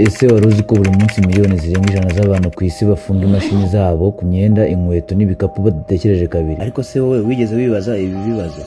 Ese wari uzi ko buri munsi miliyoni zirenga 100 z'abantu ku isi bafunga imashini zabo ku myenda, inkweto n'ibikapu badatekereje kabiri? Ariko se wowe wigeze wibaza ibi bibazo: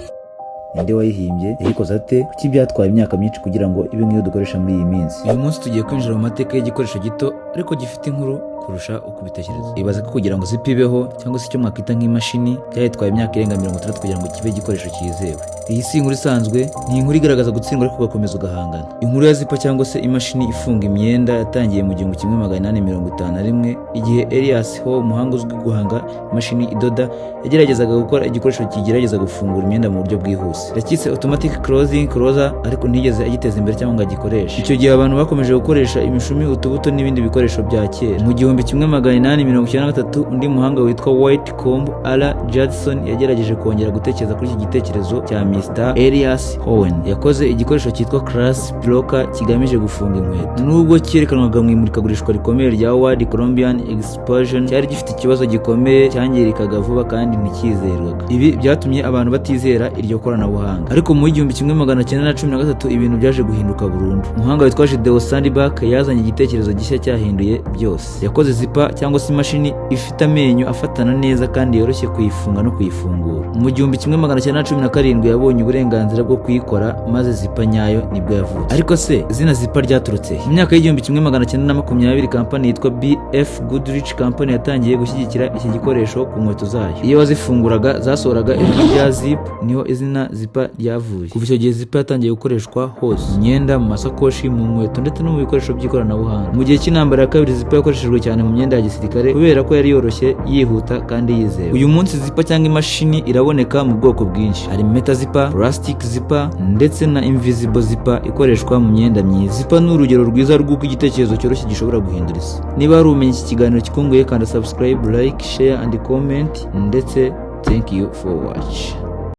Ninde wayihimbye? Yayikoze ate? Kuki byatwaye imyaka myinshi kugira ngo ibe nk'iyo dukoresha muri iyi minsi? Uyu munsi tugiye kwinjira mu mateka y'igikoresho gito ariko gifite inkuru kurusha uko ubitekereza. Ibaze ko kugira ngo zipper ibeho, cyangwa se icyo mwakwita nk'imashini, byayitwaye imyaka irenga 60 kugira ngo kibe igikoresho cyizewe. Iyi si inkuru isanzwe, ni inkuru igaragaza gutsindwa ariko ugakomeza ugahangana. Inkuru ya zipper cyangwa se imashini ifunga imyenda yatangiye mu 1851, igihe Elias Howe, umuhanga uzwi guhanga imashini idoda, yageragezaga gukora igikoresho kigerageza gufungura imyenda mu buryo bwihuse. Yacyise automatic clothing closer, ariko ntiyigeze agiteza imbere cyangwa ngo agikoreshe. Icyo gihe abantu bakomeje gukoresha imishumi, utubuto n'ibindi bikoresho bya kera. Mu 1893, undi muhanga witwa Whitcomb R. Judson yagerageje kongera gutekereza kuri iki gitekerezo cya Mr. Elias Howe. Yakoze igikoresho cyitwa Clasp Locker kigamije gufunga inkweto. Nubwo cyerekanwaga mu imurikagurishwa rikomeye rya World Columbian Exposition, cyari gifite ikibazo gikomeye: cyangirikaga vuba kandi ntikizerwaga. Ibi byatumye abantu batizera iryo koranabuhanga. Ariko mu 1913 ibintu byaje guhinduka burundu. Umuhanga witwa Gideo Sundback yazanye igitekerezo gishya cyahinduye byose. Yakoze zipper cyangwa se imashini ifite amenyo afatana neza kandi yoroshye kuyifunga no kuyifungura. Mu 1917 yabonye uburenganzira bwo kuyikora, maze zipper nyayo nibwo yavutse. Ariko se izina zipper ryaturutse he? Mu myaka y'1920, kampani yitwa BF Goodrich Company yatangiye gushyigikira iki gikoresho ku nkweto zayo. Iyo wazifunguraga zasohoraga ijwi rya zip, niho izina zipper ryavuye. Kuva icyo gihe zipper yatangiye gukoreshwa hose: mu myenda, mu masakoshi, mu nkweto ndetse no mu bikoresho by'ikoranabuhanga. Mu gihe cy'intambara ya kabiri, zipper yakoreshejwe cyane mu myenda ya gisirikare kubera ko yari yoroshye, yihuta kandi yizewe. Uyu munsi zipper cyangwa imashini iraboneka mu bwoko bwinshi. Hari metal zipper, plastic zipper ndetse na invisible zipper ikoreshwa mu myenda myiza. Zipper ni urugero rwiza rw'uko igitekerezo cyoroshye gishobora guhindura isi. Niba hari ubumenyi iki kiganiro kikunguye, kanda subscribe, like, share and comment, ndetse thank you for watch.